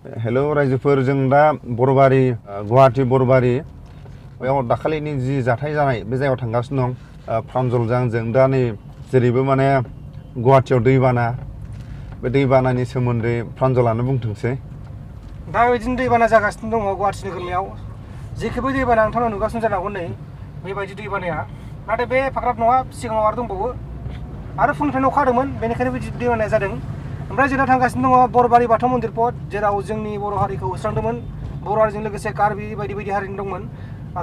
hello रायजोफोर जों दा बरबारि गुवाहाटी बरबारि बेयाव दाखालिनि जि जाथाय जानाय बे जायगायाव थांगासिनो दं प्रान्जलजों जों दा नै जेरैबो माने गुवाहाटीयाव दैबाना बे दैबानानि सोमोन्दै प्रान्जलानो बुंथोंसै दा बिदिनो दैबाना जागासिनो दङ गुवाहाटी नोगोरमायाव जेखिबो दैबाना नोंथांमोना नुगासिनो जानो हागौ नै बेबायदि दैबानाया नाथाय बे एफाग्राब नङा सिगाङाव आरो दंबावो आरो फुंनिफ्रायनो अखा हादोंमोन बेनिखायनो बिदि दैबानाया जादों ओमफ्राय जोंना थांगासिनो दङ बरबारि बाथौ मन्दिर पद जेराव जोंनि बर' हारिखौ होस्रांदोंमोन बर' हारिजों लोगोसे कार्बि बायदि बायदि हारिनि दंमोन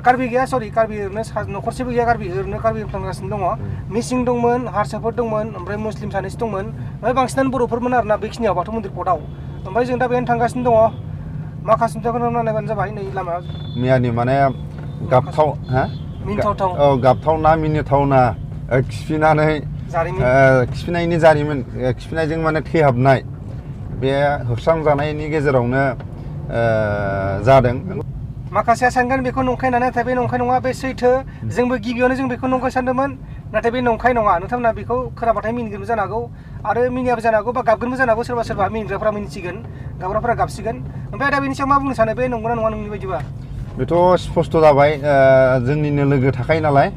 कार्बि गैया सरि कार्बि ओरैनो न'खरसेबो गैया कार्बि ओरैनो कार्बि थांगासिनो दङ मिसिं दंमोन हारसाफोर दंमोन ओमफ्राय मुस्लिम सानैसो दंमोन ओमफ्राय बांसिनानो बर'फोरमोन आरोना बेखिनियाव बाथौ मन्दिर पदआव ओमफ्राय जों दा बेहायनो थांगासिनो दङ माखासे नुथायखौ नायबानो जाबाय नै लामाया मैयानि माने गाबथाव मिनिथावथाव औ गाबथावना मिनिथावना खिफिनानै खिफिनायनि जारिमिन खिफिनायजों माने थैहाबनाय बे होस्रांजानायनि गेजेरावनो जादों माखासेया सानगोन बेखौ नंखाय होननानै नाथाय बे नंखाय नङा बे सैथो जोंबो गिबियावनो जों बेखौ नंखाय सानदोंमोन नाथाय बे नंखाय नङा नोंथांमोना बेखौ खोनाबाथाय मिनिगोनबो जानो हागौ आरो मिनियाबो जानो हागौ बा गाबगोनबो जानो हागौ सोरबा सोरबा मिनिग्राफोरा मिनिसिगोन गाबग्राफोरा गाबसिगोन ओमफ्राय दा बेनि सायाव मा बुंनो सानो बे नंगौना नङा नोंनि बायदिबा बेथ' स्पष्ट जाबाय जोंनिनो लोगो थाखायो नालाय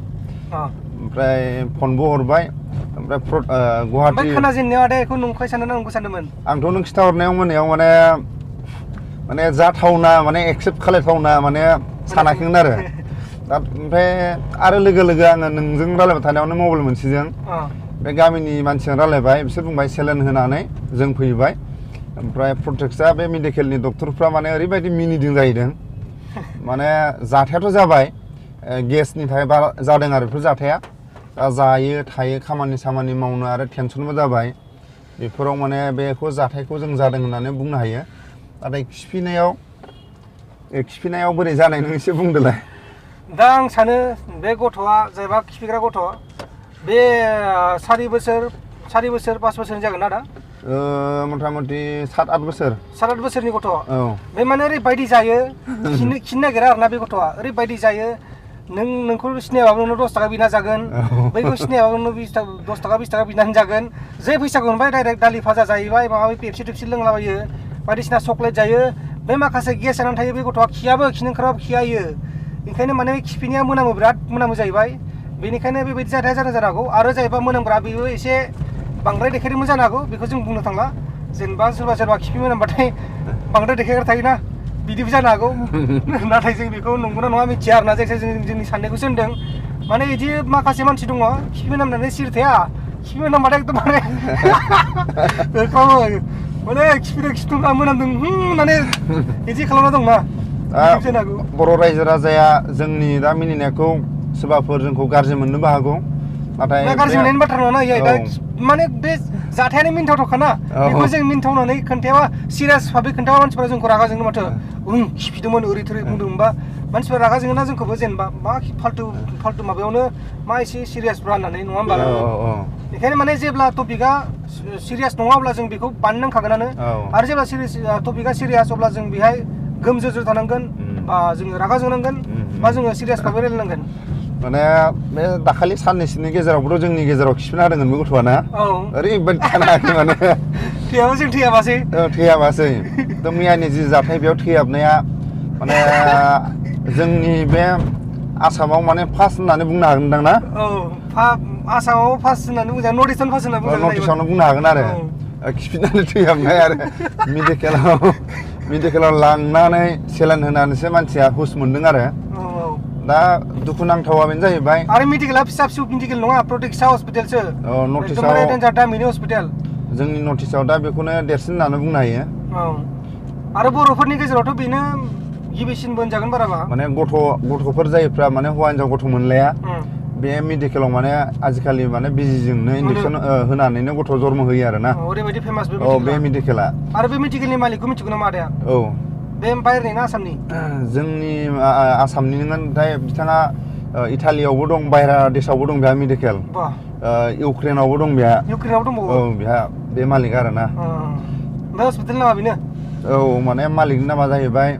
ओमफ्राय फनबो हरबाय ओमफ्राय गुवाहाटी खोनाजेननायाव आदा बेखौ नंखाय सानदों ना नंगौ सानदोंमोन आंथ' नों खिन्थाहरनायाव मोनायाव माने जाथावना माने एक्सेप्ट खालायथावना माने सानाखैमोन आरो दा ओमफ्राय आरो लोगो आङो नोंजों रायलायबाय थानायावनो मबाइल मोनसेजों बे गामिनि मानसिजों रायलायबाय बिसोर बुंबाय सेलेन होनानै जों फैबाय ओमफ्राय प्रटेक्टआ बे मेडिकेलनि डक्टरफ्रा माने ओरैबायदि मिनिदों जाहैदों माने जाथायाथ' जाबाय गेसनि थाखाय बारा जादों आरो बेफोर जाथाया दा जायो थायो खामानि मावनो आरो टेनसनबो जाबाय बेफोराव माने बेखौ जाथायखौ जों जादों होननानै बुंनो हायो नाथाय खिफिनायाव बोरै जानाय नों एसे बुंदोलाय दा आं सानो बे गथ'आ जायबा खिफिग्रा गथ' बे 4 बोसोर 5 बोसोरनि जागोन ना दा मथा मथि 7-8 बोसोर 7-8 बोसोरनि गथ' बे माने ओरैबायदि जायो खिनो नागिरा आरोना बे गथ'आ ओरैबायदि जायो नोंखौ सिनायाबाबो नोंनो 10 थाखा बिना जागोन बैखौ सिनायाबाबो नों 10 थाखा 20 थाखा बिनानै जागोन जे फैसाखौ मोनबाय डाइरेक्ट दालि भाजा जाहैबाय माबा पेपसि टेपसि लोंलाबायो बायदिसिना चक्लेट जायो बे माखासे गेस जानानै थायो बे गथ'आ खियाबो खिनो ओंखारबाबो खियायो ओंखायनो माने खिफिनाया मोनामो बिराद मोनामो जाहैबाय बेनिखायनो बेबायदि जाथाया जानो हागौ आरो जाहैबा मोनामग्रा बेबो एसे बांद्राय देखायदोंबो जानो हागौ बेखौ जों बुंनो थांला जेनेबा सोरबा खिफि मोनामबाथाय बांद्राय देखायग्रा थायोना बिदिबो जानो हागौ नाथाय जों बेखौ नंगौना नङा मिथिया आरोना जायखिजाया जों जोंनि साननायखौसो होनदों माने बिदि माखासे मानसि दङ खिफि मोनामनानै सिरि थाया खिफि मोनामबाथाय एकदम माने खिफिदों मोनामदों माने बिदि खालामना दंना बर' रायजो राजाया जोंनि दा मिनिनायखौ सोरबाफोर जोंखौ गाज्रि मोननोबो हागौ नाथाय गाज्रि मोननायनि बाथ्रा नङा दा माने बे जाथायानो मिनिथावथावखाना बेखौ जों मिनिथावनानै खोन्थायाबा सिरियास भाबै खोन्थाबा मानसिफोरा जोंखौ रागा जोङो माथो खिफिदोंमोन ओरै थोरै बुंदोंमोनबा मानसिफोरा रागा जोङोना जोंखौबो जेनेबा मा फाल्तु माबायावनो मा एसे सिरियासब्रा होननानै नङा होमबा बेखायनो माने जेब्ला टपिकआ सिरियास नङाब्ला जों बेखौ बानायनांखागोनानो आरो जेब्ला टपिकआ सिरियास अब्ला जों बेहाय गोमजोर थानांगोन बा जोङो रागा जोंनांगोन बा जोङो सिरियास भाबै रायलायनांगोन माने बे दाखालि साननैसोनि गेजेरावबोथ' जोंनि गेजेराव खिफिना होदोंमोन बे गथ'आ ना ओरैबायदि थानो हायाखै माने थैयाबासै थ' मैयानि जि जाथाय बेयाव थैहाबनाया माने जोंनि बे आसामाव माने फार्स्ट होननानै बुंनो हागोनदां ना आसामाव फार्स्ट होननानै बुंजागोन नर्थ इस्टआवनो फार्स्ट होननानै बुंजागोन नर्थ इस्टआवनो बुंनो हागोन आरो खिफिनानै थैहाबनाय आरो मेडिकेलाव लांनानै सेलेन होनानैसो मानसिया हुस मोनदों आरो दा दुखुनांथावा बेनो जाहैबाय आरो मेडिकेला फिसा मेडिकेल नङा प्रटेक्सा हस्पिटालसो नर्थ इस्टआव दामिनि हस्पिटाल जोंनि नर्थ इस्टआव दा बेखौनो देरसिन होननानै बुंनो हायो आरो बर'फोरनि गेजेरावथ' बेनो गिबिसिनबो होनजागोन बाराबा माने गथ'फोर जायफ्रा माने हौवा हिनजाव गथ' मोनलाया बे मेडिकेलाव माने आजिखालि माने बिजिजोंनो इन्जेक्सन होनानैनो गथ' जन्म होयो आरोना ओरैबायदि फेमास बे मेडिकेला आरो बे मेडिकेलनि मालिकखौ मिथिगौ नामा आदाया बे बाहेरनि ना आसामनि जोंनि आसामनि नाथाय बिथाङा इटालियावबो दं बाहेरा देशावबो दं बेहा मेडिकेल इउक्रेनावबो दं बेहा बेहा बे मालिक आरोना बे हस्पिटालनि नामा बेनो माने मालिकनि नामा जाहैबाय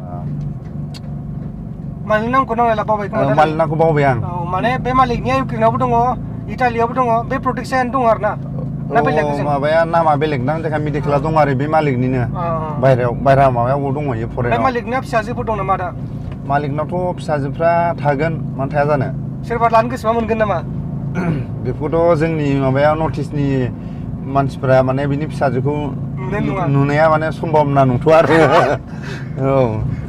मालिकनि नामखौ नांलायला बावबाय मालिकनि नामखौ बावबाय आं माने बे मालिकनिया इउक्रेनावबो दङ इटालियावबो दङ बे प्रटेक्सायानो दङ आरोना ना बेलेग जों माबाया नामा बेलेग ना जायखा मेडिकेला दं आरो बे मालिकनिनो बायरा माबायाव दंहैयो फरायनायाव मालिकनिया फिसाजोफोर दं नामा दा मालिकनावथ' फिसाजोफ्रा थागोन मानो थाया जानो सोरबा लानो गोसोबा मोनगोन नामा बेखौथ' जोंनि माबाया नर्थ इस्टनि मानसिफ्रा माने बिनि फिसाजोखौ नुनाया माने सम्भाबना नंथ'आ आरो औ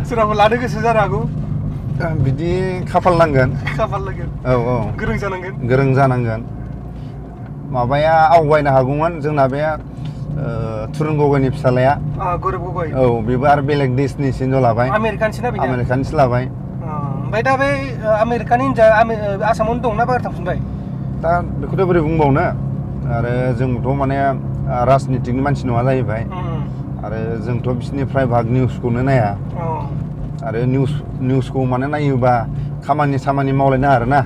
सोरबाफोर लानो गोसो जानो हागौ बिदि खाफाल नांगोन औ औ गोरों जानांगोन माबाया आवगायनो हागौमोन जोंना बे तुरुन गगैनि फिसालाया गौरब गगै औ बेबो आरो बेलेग देशनिसो हिनजाव लाबाय आमेरिकानिसो लाबाय ओमफ्राय दा बे आमेरिकानि आसामावनो दंना बाहेर थांफिनबाय दा बेखौथ' बोरै बुंबावनो आरो जोंथ' माने राजनितिकनि मानसि नङा जाहैबाय आरो जोंथ' बिसोरनि प्राइभाग निउसखौनो नाया आरो निउसखौ माने नायोबा खामानि मावलायनो आरोना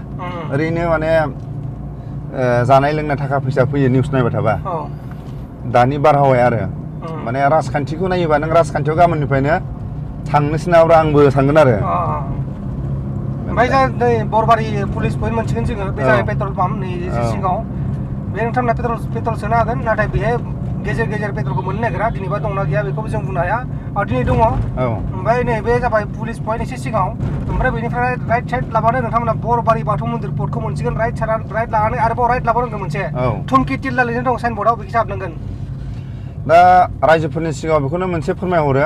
ओरैनो माने जानाय लोंनाय थाखा फैसा फैयो निउस नायबाय थाबा दानि बारहावाया आरो माने राजखान्थिखौ नायोबा नों राजखान्थियाव गाबोननिफ्रायनो थांनोसै नाब्रा आंबो थांगोन आरो ओमफ्राय जा नै बरबारि पुलिस पइन्ट मोनसिगोन जोङो बे जाबाय पेट्रल पाम्प नै सिगाङाव बे नोंथांमोना पेट्रल सोनो हागोन नाथाय बेहाय गेजेर पेट्रलखौ मोननो नागिरा दिनैबा दंना गैया बेखौबो जों बुंनो हाया दिनै दङ ओमफ्राय नै बे जाबाय पुलिस पइन्ट एसे सिगाङाव ओमफ्राय बेनिफ्राय राइट साइड लाबानो नोंथांमोना बरबारि बाथौ मन्दिर पर्टखौ मोनसिगोन राइट लानानै आरोबाव राइट लाबावनांगोन मोनसे थुमखि टिल्ला लिरनाय दं साइनबर्डआव बेखौ हाबनांगोन दा रायजोफोरनि सिगाङाव बेखौनो मोनसे फोरमायहरो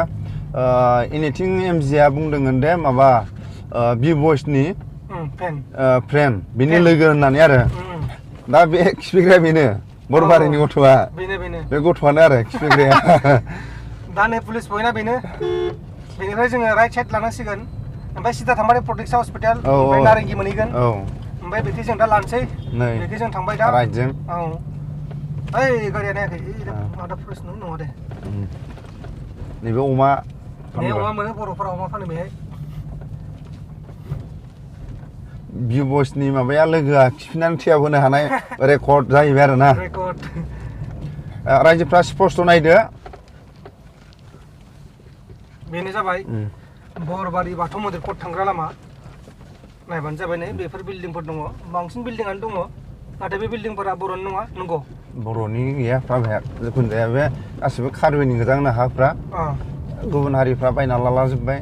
एनिथिं एमजिआ बुंदोंमोन दे माबा बि बयसनि फ्रेन्ड बिनि लोगो होननानै आरो दा बे खिफिग्राया बेनो बरबारिनि गथ'आ बे गथ'आनो आरो खिफिग्राया दा नै पुलिस पइन्टआ बेनो बेनिफ्राय जोङो राइट साइड लानांसिगोन ओमफ्राय सिदा थांबाय प्रटेक्सा हस्पिटाल ओमफ्राय नारेंगि मोनहैगोन ओमफ्राय बेखौ जों दा लानोसै बेखौ जों थांबाय दा राइटजों औ ओइ गारिया नायाखै मादा पुलिस नङा दे नैबे अमा मोनो बर'फोरा अमा फानो बेहाय बि बयसनि माबाया लोगोआ खिफिनानै थैयाब होनो हानाय रेकर्ड जाहैबाय आरो ना रायजोफ्रा स्पस्ट नायदो बेनो जाबाय बरबारि बाथौ मन्दिर पर्ट थांग्रा लामा नायबानो जाबाय नै बेफोर बिल्डिंफोर दङ बांसिन बिल्डिंआनो दङ नाथाय बे बिल्डिंफोरा बर'नि नङा नंगौ बर'नि गैया प्राइभेट जिखुनु जाया बे गासिबो कार्बिनि गोजां हाफ्रा गुबुन हारिफ्रा बायना लालाजोब्बाय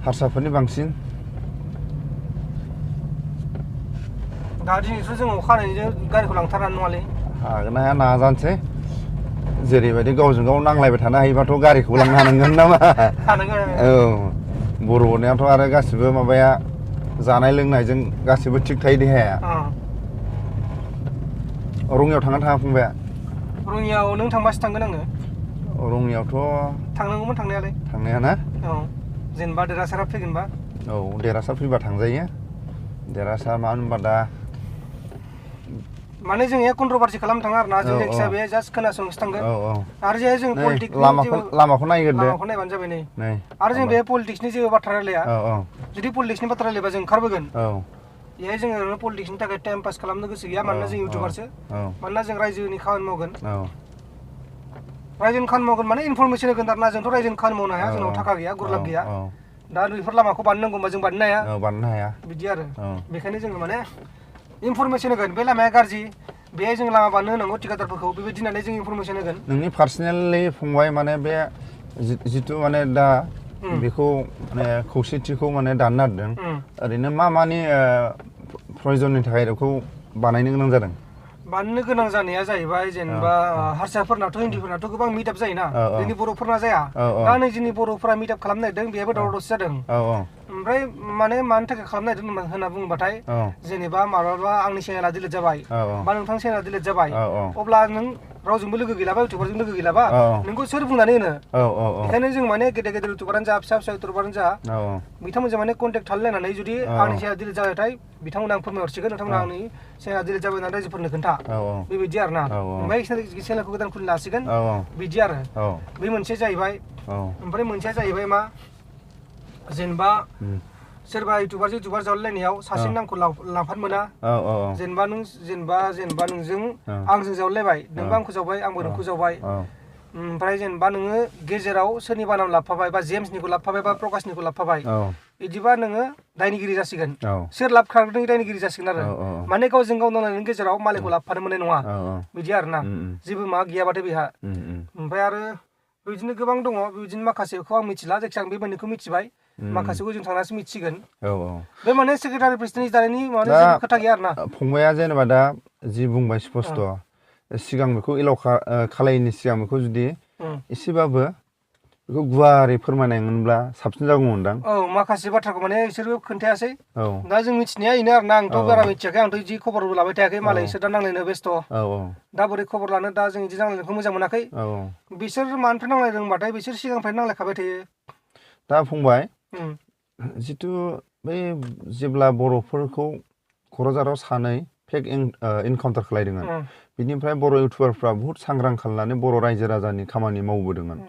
हारसाफोरनि बांसिन दा दिनैथ' जों अखा हानायजों गारिखौ लांथारनानै नङालै हागोन ना हाया नाजानोसै जेरैबायदि गावजों गाव नांलायबाय थानो हायोबाथ' गारिखौ लांनो हानांगोन नामा औ बर'नियाथ' आरो गासिबो माबाया जानाय लोंनायजों गासिबो थिग थायो देहाया रङियाव थाङा फंबाया रङियाव नों थांबासो थांगोन आङो रङियावथ' थांनांगौमोन थांनायालाय थांनाया ना औ जेनेबा देरहासारा फैगोनबा औ देरहासार फैबा थांजायो देरहासार मानो होनबा दा माने जों कन्ट्रभारसि खालामनो थाङा आरो ना जों जायखिजाया बे जास्ट खोनासंनोसो थांगोन आरो जे जों पलिटिक्स लामाखौ नायग्रोदो लामाखौ नायबानो जाबाय नै आरो जों बे पलिटिक्सनि जेबो बाथ्रा रायलाया जुदि पलिटिक्सनि बाथ्रा रायलायबा जों ओंखारबोगोन बेहाय जोङो ओरैनो पलिटिक्सनि थाखाय टाइम पास खालामनो गोसो गैया मानोना जों इउटिउबारसो मानोना जों रायजोनि खामानि मावगोन रायजोनि खामानि मावगोन माने इनफरमेसन होगोन आरोना जोंथ' रायजोनि खामानि मावनो हाया जोंनाव थाखा गैया गुरलाब गैया दा बेफोर लामाखौ बानायनांगौबा जों बानायनो हाया बिदि आरो बेखायनो जोङो माने इनफरमेसन होगोन बे लामाया गाज्रि बेहाय जों लामा बानायनो होनांगौ थिकादारफोरखौ बेबायदि होननानै जों इनफरमेसन होगोन नोंनि पार्सनेलि फंबाय माने बे जिथु माने दा बेखौ माने खौसेथिखौ माने दाननो नागिरदों ओरैनो मानि प्रयजननि थाखाय बेखौ बानायनो गोनां जादों बानायनो गोनां जानाया जाहैबाय जेनेबा हारसाफोरनाथ' हिन्दीफोरनाथ' गोबां मिटआप जायोना जोंनि बर'फोरना जाया दा नै जोंनि बर'फोरा मिटआप खालामनो नागिरदों बेहायबो दावराव दावसि जादों ओमफ्राय माने मानि थाखाय खालामनो नागिरदों होनना बुङोबाथाय जेनेबा माब्लाबा आंनि चेनेला डिलिट जाबाय बा नोंथांनि चेनेला डिलिट जाबाय अब्ला नों रावजोंबो लोगो गैलाबा इउटिउबारजों लोगो गैलाबा नोंखौ सोर बुंनानै होनो बेखायनो जों माने गेदेर गेदेर इउटिउबारानो जा फिसा फिसा इउटिउबारानो जा बिथांमोनजों माने कन्टेक्ट थालायनानै जुदि आंनि चेनेला डिलिट जाबाथाय बिथांमोना आं फोरमायहरसिगोन नोंथांमोना आंनि चेनेला डिलिट जाबाय होननानै रायजोफोरनो खोन्था बेबायदि आरो ना ओमफ्राय चेनेलखौ गोदान खुलिनो हासिगोन बिदि आरो बे मोनसे जाहैबाय ओमफ्राय मोनसेया जाहैबाय मा जेनेबा सोरबा इउटिउबार जावलायनायाव सासेनि नामखौ लांफानो मोना जेनेबा नोंजों आंजों जावलायबाय नोंबो आंखौ जावबाय आंबो नोंखौ जावबाय ओमफ्राय जेनेबा नोङो गेजेराव सोरनिबा नाम लाफाबाय बा जेम्सनिखौ लाफाबाय बा प्रकाशनिखौ लाफाबाय बिदिबा नोङो दायनिगिरि जासिगोन सोर लाब खालामदों दायनिगिरि जासिगोन आरो माने गावजों गाव नांलायनायनि गेजेराव मालायखौ लाबोफानो मोननाय नङा बिदि आरोना जेबो माबा गैयाबाथाय बेहा ओमफ्राय आरो बिदिनो गोबां दङ बिदिनो माखासेखौ आं मिथिला जायखिया आं बे मोननैखौ मिथिबाय माखासेखौ जों थांनासो मिथिसिगोन बे माने सेक्रेटारि प्रेसिडेन्टनि जानायनि माने जेबो खोथा गैया आरोना फंबाया जेनेबा दा जि बुंबाय स्पस्ट सिगां बेखौ एलाव खालायैनि सिगां बेखौ जुदि एसेबाबो बेखौ गुवारै फोरमायनायमोनब्ला साबसिन जागौमोनदां माखासे बाथ्राखौ माने बिसोरबो खोन्थायासै दा जों मिथिनाया बेनो आरोना आंथ' बारा मिथियाखै आंथ' बिदि खबरबो लाबाय थायाखै मालाय बिसोर दा नांलायनो बेस्थ' दा बोरै खबर लानो दा जों बिदि नांलायनायखौ मोजां मोनाखै बिसोर मानिफ्राय नांलायदों होनबाथाय बिसोर सिगांनिफ्रायनो नांलायखाबाय थायो दा फंबाय जिथु बै जेब्ला बर'फोरखौ क'क्राझाराव सानै फेक इनकाउन्टार खालायदोंमोन बिनिफ्राय बर' इउटुबारफ्रा बुहुत सांग्रां खालामनानै बर' रायजो राजानि खामानि मावबोदोंमोन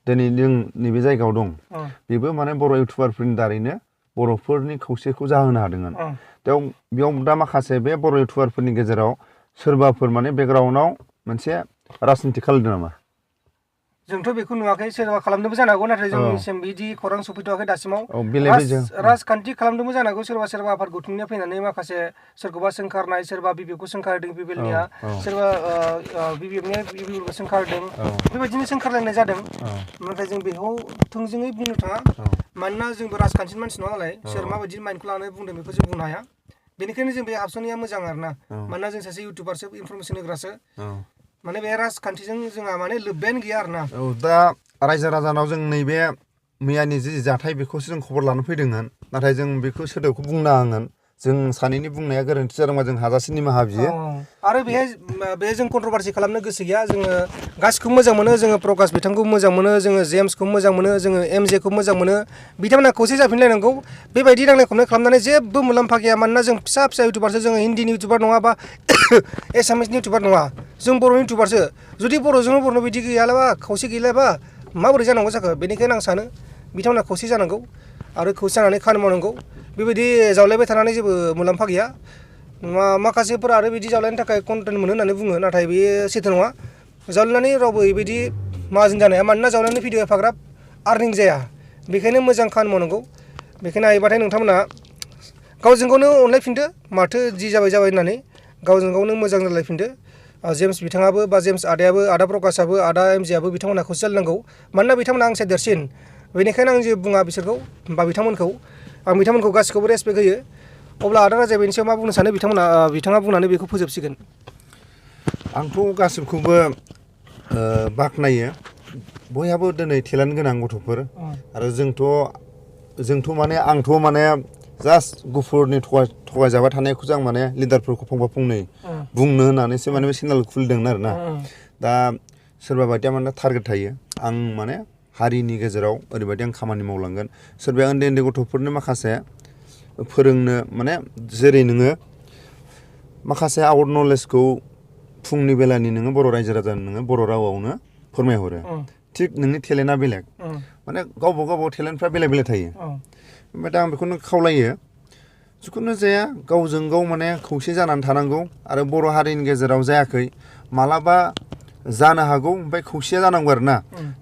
दिनै जों नैबे जायगायाव दं बेबो माने बर' इउटुबारफोरनि दारैनो बर'फोरनि खौसेखौ जाहोनो हादोंमोन बेयाव दा माखासे बे बर' इउटुबारफोरनि गेजेराव सोरबाफोर माने बेकग्राउन्डआव मोनसे राजनिति खालामदों नामा जोंथ' बेखौ नुवाखै सोरबा खालामदोंबो जानो हागौ नाथाय जोंनिसिम बिदि खौरां सफैथ'वाखै दासिमाव राजखान्थि खालामदोंबो जानो हागौ सोरबा सोरबा आफाद गौथुमनिया फैनानै माखासे सोरखौबा सोंखारनाय सोरबा बिबिएफखौ सोंखारदों बिबिएलनिया सोरबा बिबिएफखौ सोंखारदों बेबायदिनो सोंखारलायनाय जादों नाथाय जों बेखौ थोंजोङै बुंनो थाङा मानोना जोंबो राजखान्थिनि मानसि नङा नालाय सोर माबायदि माइन्डखौ लानानै बुंदों बेखौ जों बुंनो हाया बेनिखायनो जों बे हाबस'नाया मोजां आरोना मानोना जों सासे इउटुबारसो इनफरमेसन होग्रासो माने बे राजखान्थिजों जोंहा माने लोब्बायानो गैया आरोना दा रायजो राजानाव जों नैबे मैयानि जि जाथाय बेखौसो जों खबर लानो फैदोंमोन नाथाय जों बेखौ सोदोबखौ बुंनो नाङामोन जों सानैनि बुंनाया गोरोन्थि जादोंबा जों हाजासे निमाहा बियो आरो बे जों कन्ट्रभारसि खालामनो गोसो गैया जोङो गासिखौबो मोजां मोनो जोङो प्रकाश बिथांखौ मोजां मोनो जोङो जेम्सखौ मोजां मोनो जोङो एमजेखौ मोजां मोनो बिथांमोना खौसे जाफिनलायनांगौ बेबायदि नांलाय खमलाय खालामनानै जेबो मुलाम्फा गैया मानोना जों फिसा फिसा इउटुबारसो जोङो हिन्दीनि इउटुबार नङा बा एसामिसनि इउटुबार नङा जों बर'नि इउटुबारसो जुदि बर'जों बर' बिदि गैयालाबा खौसे गैलाबा माबोरै जानांगौ जाखो बेनिखायनो आं सानो बिथांमोना खौसे जानांगौ आरो खौसे जानानै खामानि मावनांगौ बेबायदि जावलायबाय थानानै जेबो मुलाम्फा गैया माखासेफोरा आरो बिदि जावलायनो थाखाय कन्टेन्ट मोनो होननानै बुङो नाथाय बेयो सैथो नङा जावलायनानै रावबो बेबायदि माहाजोन जानो हाया मानोना जावलायनानै भिडिअ एफाग्राब आर्निं जाया बेखायनो मोजां खामानि मावनांगौ बेखायनो हायोबाथाय नोंथांमोना गावजों गावनो अनलायफिनदो माथो जि जाबाय होननानै गावजों गावनो मोजां जालायफिनदो जेम्स बिथाङाबो बा जेम्स आदायाबो आदा प्रकाशाबो आदा एमजेआबो बिथांमोनहा खौसे जालायनांगौ मानोना बिथांमोना आंसे देरसिन बेनिखायनो आं जेबो बुङा बिसोरखौ बा बिथांमोनखौ आं बिथांमोनखौ गासिखौबो रेसपेक्ट होयो अब्ला आदा राजाया बेनि सायाव मा बुंनो सानो बिथाङा बुंनानै बेखौ फोजोबसिगोन आंथ' गासिबखौबो बाख्नायो बयहाबो दिनै टेलेन्ट गोनां गथ'फोर आरो जोंथ' माने आंथ' माने जास्ट गुफुरनि थगायजाबाय थानायखौसो आं माने लिडारफोरखौ फंफा फंनै बुंनो होननानैसो माने बे चेनेल खुलिदोंमोन आरोना दा सोरबा बायदिया माने टारगेट थायो आं माने हारिनि गेजेराव ओरैबायदि आं खामानि मावलांगोन सोरबाया उन्दै उन्दै गथ'फोरनो माखासे फोरोंनो माने जेरै नोङो माखासे आउट नलेजखौ फुंनि बेलानि नोङो बर' रायजो राजानो नोङो बर' रावावनो फोरमायहरो थिग नोंनि टेलेन्टआ बेलेग माने गावबा गाव टेलेन्टफ्रा बेलेग बेलेग थायो ओमफ्राय दा आं बेखौनो खावलायो जिखुनु जाया गावजों गाव माने खौसे जानानै थानांगौ आरो बर' हारिनि गेजेराव जायाखै मालाबा जानो हागौ ओमफ्राय खौसेया जानांगौ आरो ना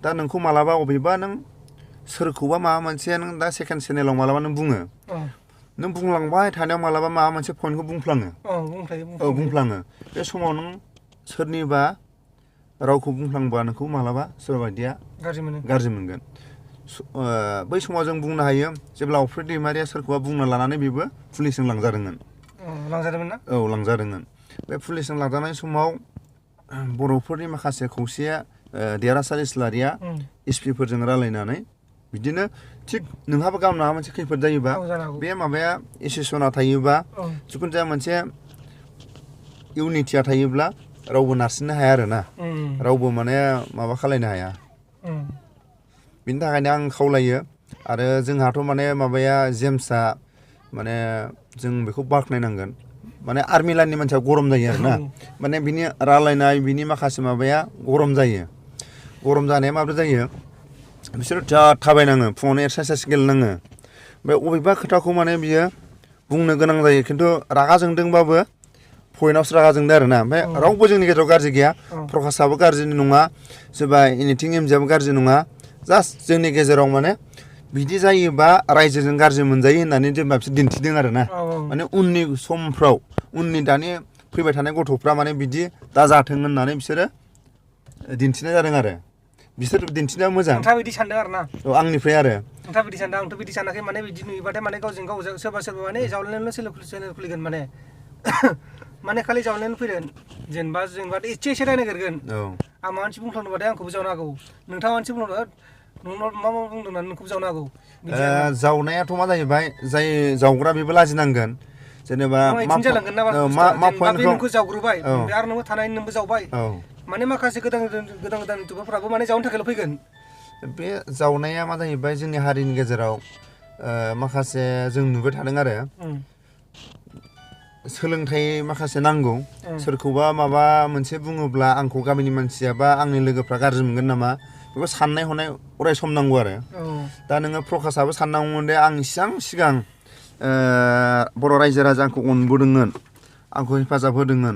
दा नोंखौ मालाबा अबेबा नों सोरखौबा माबा मोनसे नों दा सेकेन्ड चेनेलाव मालाबा नों बुङो नों बुंलांबाय थानायाव मालाबा माबा मोनसे पइन्टखौ बुंफ्लाङो बुंफ्लाङो बे समाव नों सोरनिबा रावखौ बुंफ्लांबा नोंखौ मालाबा सोरबा बायदिया गाज्रि मोनगोन बै समाव जों बुंनो हायो जेब्ला अफ्रि दैमारिया सोरखौबा बुंनो लानानै बेबो पुलिसजों लांजादोंमोन ना लांजादोंमोन बे पुलिसजों लाजानाय समाव बर'फोरनि माखासे खौसेया देरहासार इस्लारिया एसपिफोरजों रायलायनानै बिदिनो थिग नोंहाबो गावनो माबा मोनसे खैफोद जायोबा बे माबाया एसेसना थायोबा जिखुनु जाया मोनसे इउनिटिया थायोब्ला रावबो नारसिननो हाया आरोना रावबो माने माबा खालायनो हाया बिनि थाखायनो आं खावलायो आरो जोंहाथ' माने माबाया जेम्सआ माने जों बेखौ बाख्नायनांगोन माने आर्मि लाइननि मानसिया गरम जायो आरोना माने बिनि रायलायनाय बिनि माखासे माबाया गरम जायो गरम जानाया माब्रै जायो बिसोरो थाबायनाङो फुङावनो एक्सारसाइस गेलेनाङो ओमफ्राय अबेबा खोथाखौ माने बियो बुंनो गोनां जायो खिन्थु रागा जोंदोंबाबो पइन्टआवसो रागा जोंदों आरोना ओमफ्राय रावबो जोंनि गेजेराव गाज्रि गैया प्रकाशाबो गाज्रिनि नङा सोरबा एनिथिं एमजेआबो गाज्रि नङा जास्ट जोंनि गेजेराव माने बिदि जायोबा रायजोजों गाज्रि मोनजायो होननानै जेनेबा बिसोर दिन्थिदों आरो ना माने उननि समफ्राव उननि दानि फैबाय थानाय गथ'फ्रा माने बिदि दाजाथों होननानै बिसोरो दिन्थिनाय जादों आरो बिसोर दिन्थिनाया मोजां नोंथाङा बिदि सानदों आरो ना आंनिफ्राय आरो नोंथाङा बिदि सानदों आंथ' बिदि सानाखै माने बिदि नुयोबाथाय माने गावजों गाव सोरबा सोरबा माने जावलायनानै चेनेल खुलिगोन माने माने खालि जावलायनानै फैगोन जेनेबा एसे रायनायगोरगोन आं माबा मोनसे बुंफ्लांनोबाथाय आंखौबो जावनो हागौ नोंथाङा मोनसे बुंफ्लांदों नोंनाव मा बुंदों होननानै नोंखौबो जावनो हागौ जावनायाथ' मा जाहैबाय जाय जावग्रा बेबो लाजिनांगोन जेनेबा मा पइन्टखौ नोंखौ जावग्रोबाय आरो नोंबो थानायनि नोंबो जावबाय माने माखासे गोदान इउटुबारफ्राबो माने जावनो थाखायल' फैगोन बे जावनाया मा जाहैबाय जोंनि हारिनि गेजेराव माखासे जों नुबाय थादों आरो सोलोंथाइ माखासे नांगौ सोरखौबा माबा मोनसे बुङोब्ला आंखौ गामिनि मानसिया बा आंनि लोगोफ्रा गाज्रि मोनगोन नामा बेखौ साननाय हनाय अराय सम नांगौ आरो दा नोङो प्रकासाबो साननांगौमोन दे आं सिगां बर' रायजो राजा आंखौ अनबोदोंमोन आंखौ हेफाजाब होदोंमोन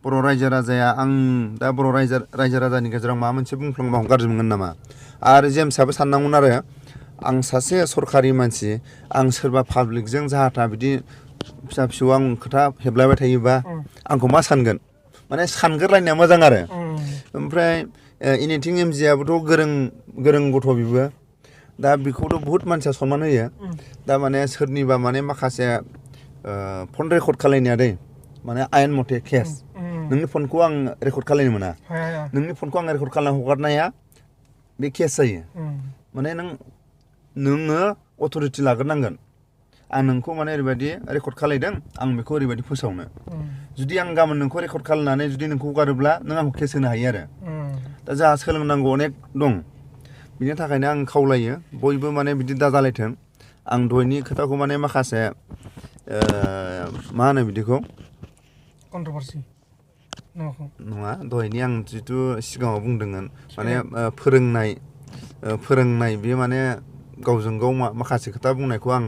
बर' रायजो राजाया आं दा बर' रायजो राजानि गेजेराव माबा मोनसे बुंफ्लांबा आं गाज्रि मोनगोन नामा आरो जेम्सआबो साननांगौमोन आरो आं सासे सरखारि मानसि आं सोरबा पाब्लिकजों जाहाथा बिदि फिसा फिसौ आं खोथा हेबलायबाय थायोबा आंखौ मा सानगोन माने सानगोरलायनाया मोजां आरो ओमफ्राय एनिथिं एमजिआबोथ' गोरों गथ' बिबो दा बेखौथ' बुहुत मानसिया सनमान होयो दा माने सोरनिबा माने माखासे फन रेकर्ड खालायनाया दै माने आयेन मथे केस नोंनि फनखौ आं रेकर्ड खालायनो मोना नोंनि फनखौ आं रेकर्ड खालायना हगारनाया बे केस जायो माने नोङो अथ'रिटि लाग्रोनांगोन आं नोंखौ माने ओरैबायदि रेकर्ड खालायदों आं बेखौ ओरैबायदि फोसावनो जुदि आं गाबोन नोंखौ रेकर्ड खालायनानै जुदि नोंखौ हगारोब्ला नों आंखौ केस होनो हायो आरो दा जोंहा सोलोंनांगौ अनेक दं बिनि थाखायनो आं खावलायो बयबो माने बिदि दाजालायथों आं दहायनि खोथाखौ माने माखासे मा होनो बिदिखौ कन्ट्रभार्सि नङा दहायनि आं जिथु सिगाङाव बुंदोंमोन माने फोरोंनाय बे माने गावजों गाव माखासे खोथा बुंनायखौ आं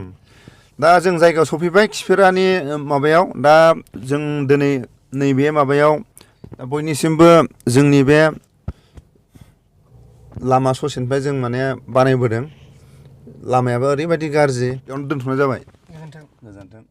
दा जों जायगायाव सफैबाय खिफिरानि माबायाव दा जों दिनै नैबे माबायाव बयनिसिमबो जोंनि बे लामा ससेनिफ्राय जों माने बानायबोदों लामायाबो ओरैबायदि गाज्रि बेयावनो दोनथ'नाय जाबाय गोजोन्थों